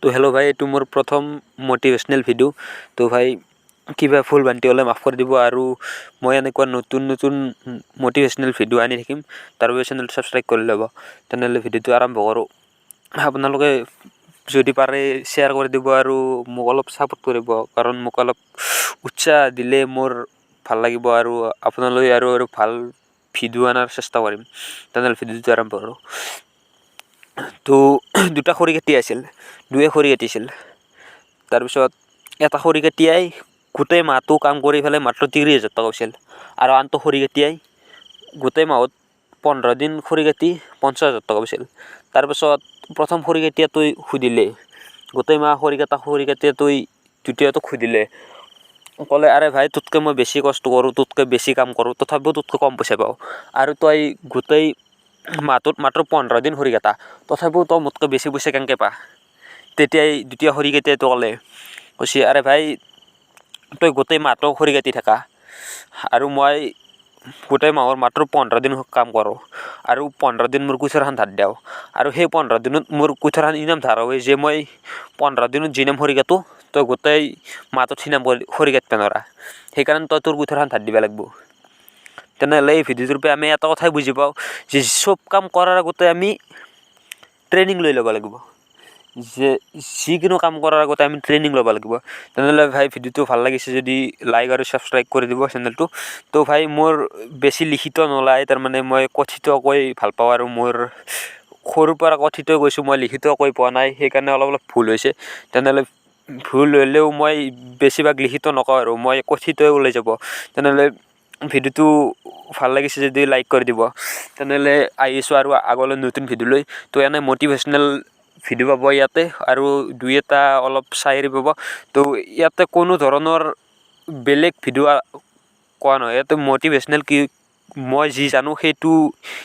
তো হেল্ল' ভাই, এইটো মোৰ প্ৰথম মটিভেশ্যনেল ভিডিঅ'। তো ভাই, কিবা ভুল ভ্ৰান্তি হ'লে মাফ কৰি দিব আৰু মই এনেকুৱা নতুন নতুন মটিভেশ্যনেল ভিডিঅ' আনি থাকিম। তাৰ বাবে চেনেলটো ছাবস্ক্ৰাইব কৰি ল'ব। তেনেহ'লে ভিডিঅ'টো আৰম্ভ কৰোঁ। আপোনালোকে যদি পাৰে শ্বেয়াৰ কৰি দিব আৰু মোক অলপ ছাপোৰ্ট কৰিব, কাৰণ মোক অলপ উৎসাহ দিলে মোৰ ভাল লাগিব আৰু আপোনালৈ আৰু আৰু ভাল ভিডিঅ' অনাৰ চেষ্টা কৰিম। তেনেহ'লে ভিডিঅ'টো আৰম্ভ কৰোঁ। তো দুটা খৰিকাটি আছিল, দুয়ে খৰি কাটিছিল। তাৰপিছত এটা খৰিকাটিয়াই গোটেই মাহটো কাম কৰি পেলাই মাত্ৰ 30,000 টকা পাইছিল আৰু আনটো খৰিকাটিয়াই গোটেই মাহত 15 দিন খৰি কাটি 50,000 টকা পাইছিল। তাৰপিছত প্ৰথম খৰিকাটিয়াটোই সুধিলে, গোটেই মাহ খৰি কটা খৰিকাটিয়াটোই দ্বিতীয়টোক সুধিলে, ক'লে, "আৰে ভাই, তোতকৈ মই বেছি কষ্ট কৰোঁ, তোতকৈ বেছি কাম কৰোঁ, তথাপিও তোতকৈ কম পইচা পাওঁ আৰু তই গোটেই মাহটোত মাত্ৰ 15 দিন খৰি কাটা, তথাপিও তই মোতকৈ বেছি পইচা কেনেকৈ পা?" তেতিয়াই দ্বিতীয় খৰিকাটিয়াটো ক'লে, কৈছে, "আৰে ভাই, তই গোটেই মাহটো খৰি কাটি থাকা আৰু মই গোটেই মাহৰ মাত্ৰ 15 দিন কাম কৰোঁ আৰু 15 দিন মোৰ কুঠাৰখন ধাৰ দিওঁ আৰু সেই 15 দিনত মোৰ কুঠাৰখন ইমান ধাৰ হয় যে মই 15 দিনত যি নাম খৰি কাটো, তই গোটেই মাহটোত সিনাম খৰি কাটিব নোৱাৰা। সেইকাৰণে তই তোৰ কুঠাৰখন ধাৰ দিব লাগিব।" তেনেহ'লে এই ভিডিঅ'টোৰ পৰা আমি এটা কথাই বুজি পাওঁ যে চব কাম কৰাৰ আগতে আমি ট্ৰেইনিং লৈ ল'ব লাগিব, যে যিকোনো কাম কৰাৰ আগতে আমি ট্ৰেইনিং ল'ব লাগিব। তেনেহ'লে ভাই, ভিডিঅ'টো ভাল লাগিছে যদি লাইক আৰু ছাবস্ক্ৰাইব কৰি দিব চেনেলটো। তো ভাই, মোৰ বেছি লিখিত নোলায়, তাৰমানে মই কথিত কৈ ভাল পাওঁ আৰু মোৰ সৰুৰ পৰা কথিত কৈছোঁ, মই লিখিত কৈ পোৱা নাই। সেইকাৰণে অলপ অলপ ভুল হৈছে। তেনেহ'লে ভুল হ'লেও মই বেছিভাগ লিখিত নকওঁ আৰু মই কথিতই ওলাই যাব। তেনেহ'লে ভিডিঅ'টো ভাল লাগিছে যদি লাইক কৰি দিব। তেনেহ'লে আহিছোঁ আৰু আগলৈ নতুন ভিডিঅ' লৈ। তো এনে মটিভেশ্যনেল ভিডিঅ' পাব ইয়াতে আৰু দুই এটা অলপ চায়েৰী পাব। তো ইয়াতে কোনো ধৰণৰ বেলেগ ভিডিঅ' কোৱা নহয়। ইয়াতে মটিভেশ্যনেল কি মই যি জানো, সেইটো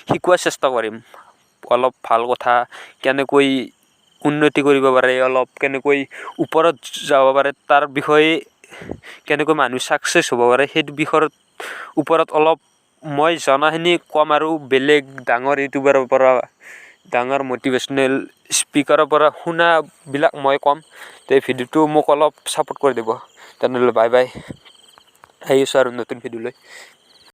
শিকোৱাৰ চেষ্টা কৰিম। অলপ ভাল কথা, কেনেকৈ উন্নতি কৰিব পাৰে, অলপ কেনেকৈ ওপৰত যাব পাৰে, তাৰ বিষয়ে, কেনেকৈ মানুহ ছাকচেছ হ'ব পাৰে, সেইটো বিষয়ৰ ওপৰত অলপ মই জনাখিনি ক'ম আৰু বেলেগ ডাঙৰ ইউটিউবাৰৰ পৰা, ডাঙৰ মটিভেশ্যনেল স্পীকাৰৰ পৰা শুনাবিলাক মই ক'ম। তে ভিডিঅ'টো মোক অলপ ছাপোৰ্ট কৰি দিব। তেনেহ'লে বাই বাই, আহিছোঁ আৰু নতুন ভিডিঅ' লৈ।